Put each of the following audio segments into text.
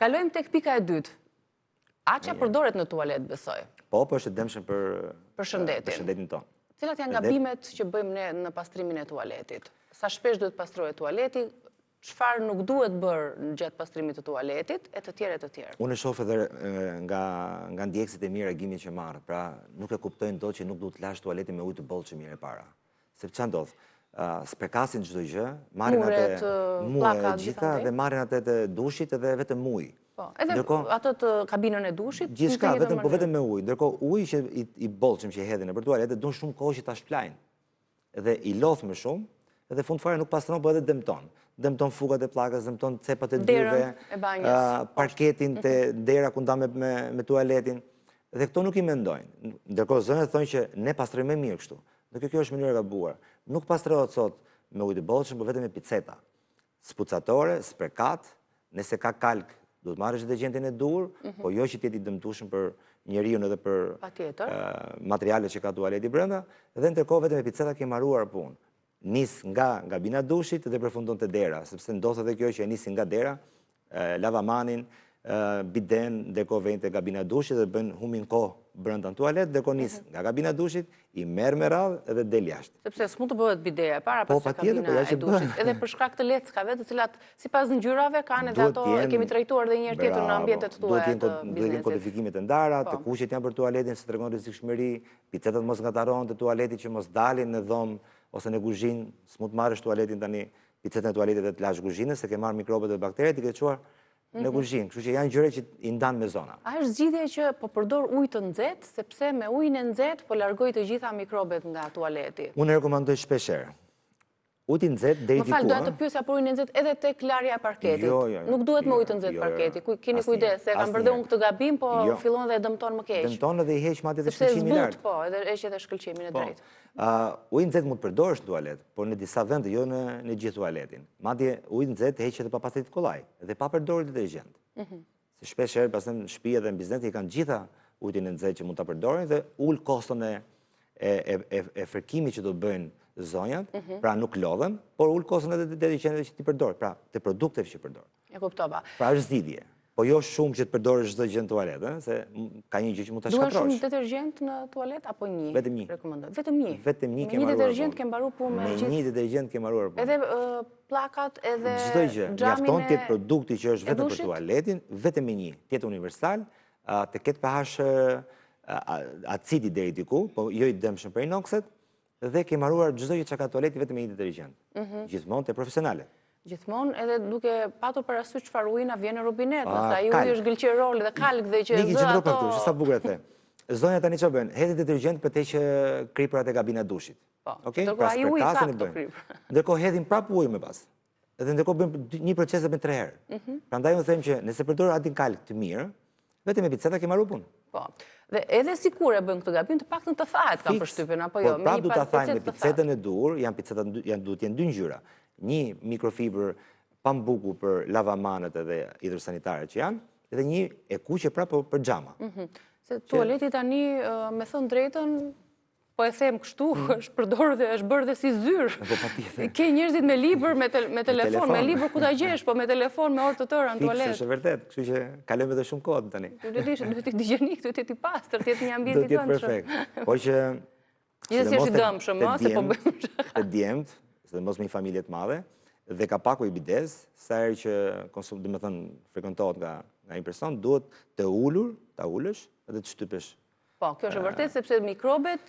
Kalojmë tek pika e dytë. Açja përdoret në tualet, besoj. Po, po është e dëmshme për për shëndetin. Për shëndetin tonë. Cilat janë gabimet që bëjmë ne në pastrimin e tualetit? Sa shpesh duhet pastrohet tualeti? Çfarë nuk duhet bërë gjatë pastrimit të tualetit e të tjerë e të tjerë. Unë e shoh edhe nga nga ndjekësit e mi reagimin që marr, pra nuk e kuptojnë dot që nuk duhet të lash tualetin me ujë të bollshëm mirë e para. Se ça ndodh? Spërkasin çdo gjë, marrin atë mure të gjitha dhe marrin atë të dushit edhe vetëm ujë. Po, edhe atë të kabinën e dushit, gjithçka vetëm po vetëm me ujë. Ndërkohë uji që i, i bollshëm që hedhin nëpër tualet, duan shumë kohë që ta shplajnë. Dhe i lodh më shumë, edhe fund fare nuk pastron, po edhe dëmton. Dëmton fugat e pllakës, dëmton cepat e dyerve, parketin te mhm. dera ku ndan me, me, me tualetin. Dhe këto nuk i mendojnë. Ndërkohë zonjat thonë që ne pastrojmë më mirë kështu. Dhe kjo kjo është mënyrë e gabuar. Nuk pastrohet sot me ujë të bollshëm, por vetëm me piceta. Spucatore, spërkat, nëse ka kalk, duhet marrësh detergjentin e duhur, mhm. po jo që të jetë i dëmtueshëm për njeriun edhe për materialet që ka tualeti brenda, dhe ndërkohë vetëm me piceta ke mbaruar punë. Nis nga kabina e dushit dhe përfundon te dera, sepse ndodh edhe kjo që e nisin nga dera, lavamanin, biden, ndërkohë vejnë te kabina e dushit dhe bëjnë humbin kohë brenda në tualet, ndërkohë nis mhm. nga kabina e dushit, i merr me radhë edhe del jashtë. Sepse s'mund të bëhet bideja e para, po, pas kabina po, e dushit, edhe për shkak të leckave, të cilat sipas ngjyrave kanë edhe ato e kemi trajtuar dhe një herë tjetër në ambientet tuaja të biznesit. Duhet jenë kodifikimet e ndara, të po. kuqet janë për tualetin, se tregon rrezikshmëri, picetat mos ngatërrohen te tualeti që mos dalin në dhomë ose në kuzhinë, s'mund të marrësh tualetin tani picetën e tualetit dhe të lash kuzhinën, se ke marrë mikrobet dhe bakteret, i ke çuar në mhm. kuzhinë. Kështu që janë gjëra që i ndan me zona. A është zgjidhje që po përdor ujë të nxehtë, sepse me ujin e nxehtë po largoj të gjitha mikrobet nga tualeti? Unë e rekomandoj shpesh herë. Uji i nxehtë deri diku. Më fal, doja të pyesja për ujin e nxehtë edhe tek larja e parketit. Jo, jo, jo. Nuk duhet me ujë të nxehtë jo, jo, parketi. Keni kujdes, se e kam bërë dhe unë këtë gabim, po fillon dhe e dëmton më keq. Dëmton edhe i heq madje dhe shkëlqimin e lartë. Sepse zbut, po, edhe heq edhe shkëlqimin e po. drejtë. Uji i nxehtë mund të përdorësh në tualet, por në disa vende, jo në në gjithë tualetin. Madje uji i nxehtë heq edhe papastërtitë kollaj dhe pa përdorur detergjent. Mhm. Se shpesh herë pastaj në shtëpi edhe në biznes i kanë gjitha ujin e nxehtë që mund ta përdorin dhe ul koston e e e e, e fërkimit që do të bëjnë zonjat, mhm. pra nuk lodhen, por ul koston edhe të detergjentëve që ti përdor, pra të produkteve që përdor. E kuptova. Pra është zgjidhje. Po jo shumë që të përdorësh çdo gjë në tualet, ë, se ka një gjë që mund ta shkatërrosh. Duhen shumë detergjent në tualet apo një? Vetëm një. Rekomandoj. Vetëm një. Vetëm një ke mbaruar. Me një detergjent ke mbaruar punë me gjithë. Me një detergjent ke mbaruar punë. Edhe pllakat edhe çdo gjë. Mjafton të jetë produkti që është vetëm për tualetin, vetëm me një, të jetë universal, të ketë pH acidi deri diku, po jo i dëmshëm për inokset, Dhe ke mbaruar çdo gjë që ka tualeti vetëm me një detergjent. Mhm. Gjithmonë te profesionale. Gjithmonë edhe duke patur parasysh çfarë uji na vjen në rubinet, nëse ai uji është gëlqeror dhe kalk dhe që zë ato... Niki, që sa bukur e the. Zonja tani çfarë bëjnë? Hedhin detergjent për të heqë kripërat e kabina dushit. Po, ndërkohë ai uji ka këto kripëra. Ndërkohë hedhin prapë ujë më pas. Edhe ndërkohë bëjnë një proces e bëjnë tre herë. Mhm. Prandaj unë them që nëse përdor antikalk të mirë, vetëm me piceta ke mbaruar punë. Po. Dhe edhe sikur e bëjnë këtë gabim, të paktën të thahet kam përshtypjen apo jo, po, me një ta thajnë me picetën e duhur, janë picetat janë duhet të jenë dy ngjyra. Një mikrofibër pambuku për lavamanët edhe hidrosanitaret që janë, edhe një e kuqe pra po për xhama. Mhm. Se tualeti tani, me thënë të drejtën, Po e them kështu, mm. është përdorur dhe është bërë dhe si zyrë. Po patjetër. Ke njerëzit me libër, me, me telefon, me libër ku ta gjesh, po me telefon me orë të tëra në tualet. Fiks, është vërtet, kështu që kalojmë edhe shumë kohë tani. Duhet të jetë duhet të higjenik, duhet të jetë i pastër, të jetë një ambient i këndshëm. Do të jetë perfekt. Po që Gjithsesi është i dëmshëm, ëh, se po bëjmë shaka. Te djemt, sidomos me një familje të madhe, dhe kapaku i bides, sa herë që konsum, domethënë, frekuentohet nga nga një person, duhet të ulur, ta ulësh dhe të shtypësh Po, kjo është e vërtetë sepse mikrobet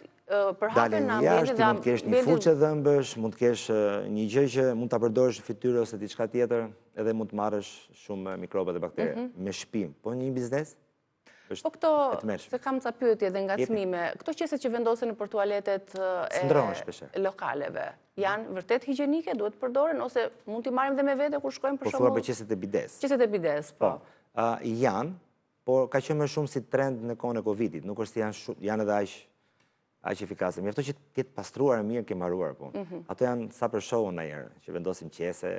përhapen në ambiente dhe mund të kesh një furçë dhëmbësh, mund të kesh një gjë që mund ta përdorësh në fytyrë ose diçka tjetër, edhe mund të marrësh shumë mikrobe dhe baktere mhm. me shpim. Po një biznes është po këto, se kam ca pyetje dhe ngacmime, këto qeset që vendosen nëpër tualetet e lokaleve, janë vërtet higjenike, duhet përdoren, ose mund t'i marrim dhe me vete kur shkojmë për po shembull? Po thua për qeset e bides. Qeset e bides, po. po. Janë, Por ka qenë më shumë si trend në kohën e Covidit, nuk është se janë shumë, janë edhe aq aq efikase. Mjafton që të jetë pastruar mirë ke mbaruar punë. Mm -hmm. Ato janë sa për show ndonjëherë, që vendosim qese.